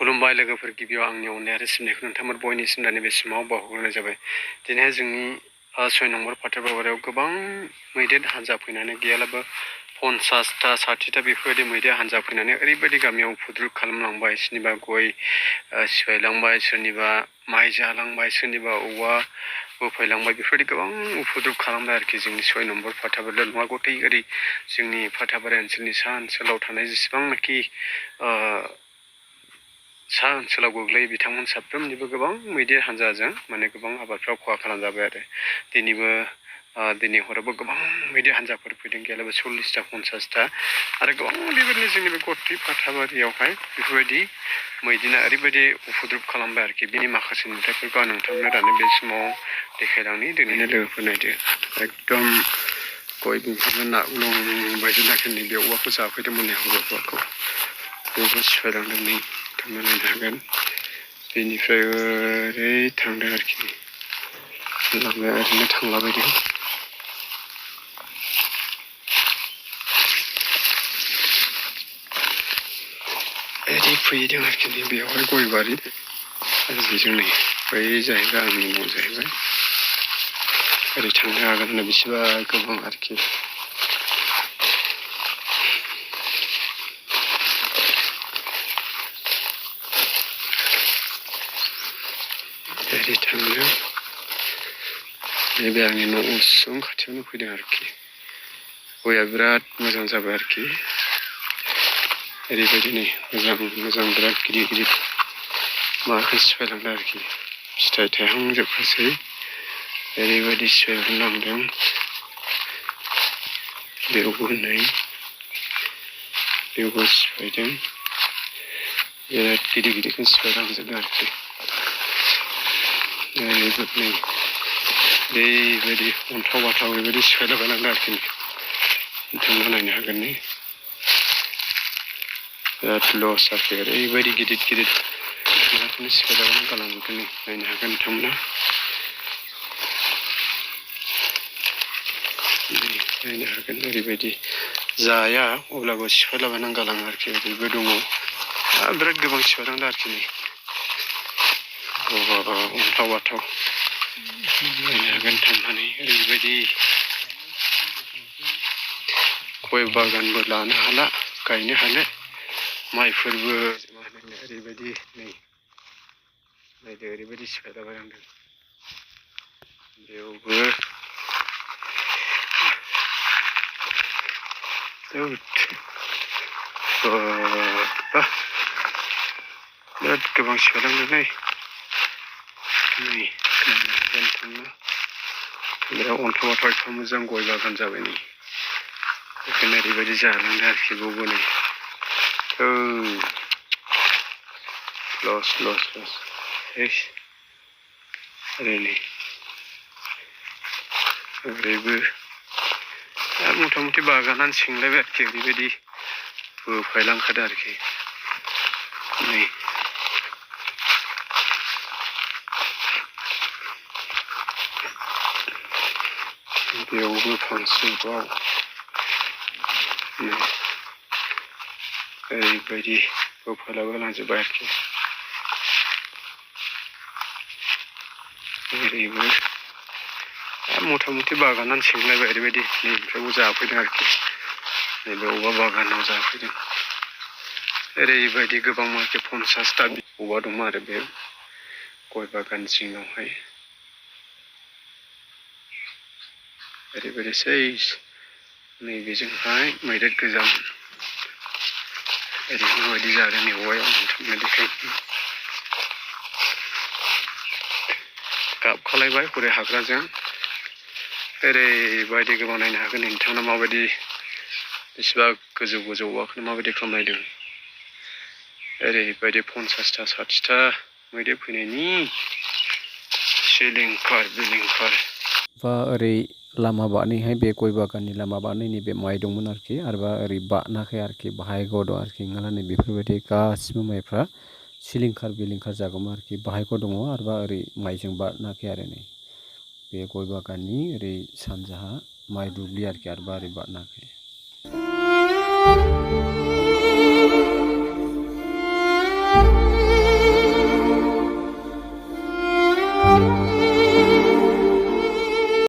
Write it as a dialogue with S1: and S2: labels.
S1: खुलुमबाय लोगोफोर गिबियाव आंनि अननाय आरो सिबिनायखौ नोंथांमोन बयनिसिम दानि बे समाव बावहरनाय जाबाय। दिनैहाय जोंनि 6 नम्बर फाथो बाजाराव गोबां मैदेर हान्जा फैनानै गैयालाबो 50टा 60टा बेफोरबायदि मैदेर हान्जा फैनानै ओरैबायदि गामियाव उपद्रुब खालामलांबाय। सोरनिबा गय सिफायलांबाय, सोरनिबा माइ जालांबाय, सोरनिबा औवा बोफायलांबाय, बेफोरबायदि गोबां उपद्रुब खालामबाय आरोखि जोंनि 6 नम्बर फाथाबारिल' नङा, गथै ओरै जोंनि फाथाबारि ओनसोलनि सा ओनसोलाव थानाय जेसेबांनाखि सा ओनसोलाव गोग्लैयो बिथांमोन साफ्रोमनिबो गोबां मैदेर हान्जाजों माने गोबां आबादफ्राव खहा खालामजाबाय आरो दिनै हरावबो गोबां मैदेर हान्जाफोर फैदों, गैयालाबो 40टा 50टा आरो गोबां बेबायदिनो जोंनि बे गथै फाथाबारियावहाय बेफोरबायदि मैदेरा ओरैबायदि उपद्रुब खालामबाय आरोखि। बिनि माखासे नुथायफोरखौ आं नोंथांनो दानो बे समाव देखायलांनि। दिनैनो लोगोफोर नायदो, एकदम गय बिफांखौ नाग्लं बायदिनाखि बे औवाखौ जाफैदोंमोन नै औवाखौ बेवबो सिफायलांदों नै नायनो हागोन। बेनिफ्राय ओरै थांदों आरोखि, लामाया ओरैनो थांलाबायदों। ओरै फैदों आरोखि नै बेयावहाय गय बारि आरो बेजों नै बै जाहैबाय आंनि न' जाहैबाय। ओरै थांनो हागोन होनना बेसेबा गोबां आरोखि। ओरै थांनो नैबे आंनि न' उसुं खाथियावनो फैदों आरोखि। गया बिराद मोजां जाबाय आरोखि। ओरैबायदि नै मोजां बिराद गिदिर गिदिर माबाखौ सिफायलांदों आरोखि। फिथाइ थायहांजोबखासै, ओरैबायदि सिफायलांदों। बेयावबो नै बेयावबो सिफायदों, बिराद गिदिर गिदिरखौ सिफायलांजोबदों आरोखि। ओरैबो नै बेबायदि अन्थाव बाथाव ओरैबायदि सिफायलाबायलांदों आरोखि। नोंथांमोना नायनो हागोन नै बिराद लस आरोखि। ओरैबायदि गिदिर गिदिर माबाखौनो सिफायलाबायनानै गालांजोबदों नै, नायनो हागोन नोंथांमोना। नायनो हागोन ओरैबायदि जाया अब्लाबो सिफायलाबायनानै गालाङो आरोखि। ओरैबो दङ, बिराद गोबां सिफायलांदों आरोखि नै अन्थाव बाथाव। नायनो हागोन थांनानै ओरैबायदि गय बागानबो लानो हाला, गायनो हाला, माइफोरबो ओरैबायदि नै नायदो ओरैबायदि सिफायलाबायलांदों। बेयावबो बिराद गोबां सिफायलांदों नै थांनो बिराद अन्थाव बाथाव एफा मोजां गय बागान जाबाय नै, बेखायनो ओरैबायदि जालांदों आरोखि। बेवबो नै लस ओरै नै ओरैबो मथा मथि बागानानो सिंलायबाय आरोखि। ओरैबायदि बोफायलांखादों आरोखि नै। बेयावबो फांसेबाव ओरैबायदि बोफायलाबायलांजोब्बाय आरोखि। ओरैबो मथा मथि बागानानो सिंलायबाय ओरैबायदि नैनिफ्रायबो जाफैदों आरोखि। नैबे औवा बागानाव जाफैदों। ओरैबायदि गोबां माखि 50टा औवा दङ आरो बे गय बागान सिङावहाय। ओरैबायदि सेस नैबेजोंहाय मैदेर गोजाम ओरैबायदि जादों नै औवायाव। नोंथांनो देखायनो गाबखालायबाय हरै हाग्राजों ओरैबायदि गोबां। नायनो हागोन नोंथाङा माबायदि बेसेबा गोजौ औवाखौनो माबायदि खालामनायदों। ओरैबायदि 50टा 60टा मैदेर फैनायनि सिलिंखार बिलिंखार। बा ओरै लामा बारनैहाय बे गय बागाननि लामा बारनैनि बे माइ दंमोन आरोखि, आरोबा ओरै बारनाखै आरोखि, बाहायग' दं आरोखि। नङाब्ला नै बेफोरबायदि गासिबो माइफ्रा सिलिंखार बिलिंखार जागौमोन आरोखि। बाहायग' दङ आरोबा ओरै माइजों बारनाखै आरो नै बे गय बागाननि ओरै सानजाहा माइ दुब्लि आरोखि, आरोबा ओरै बारनाखै।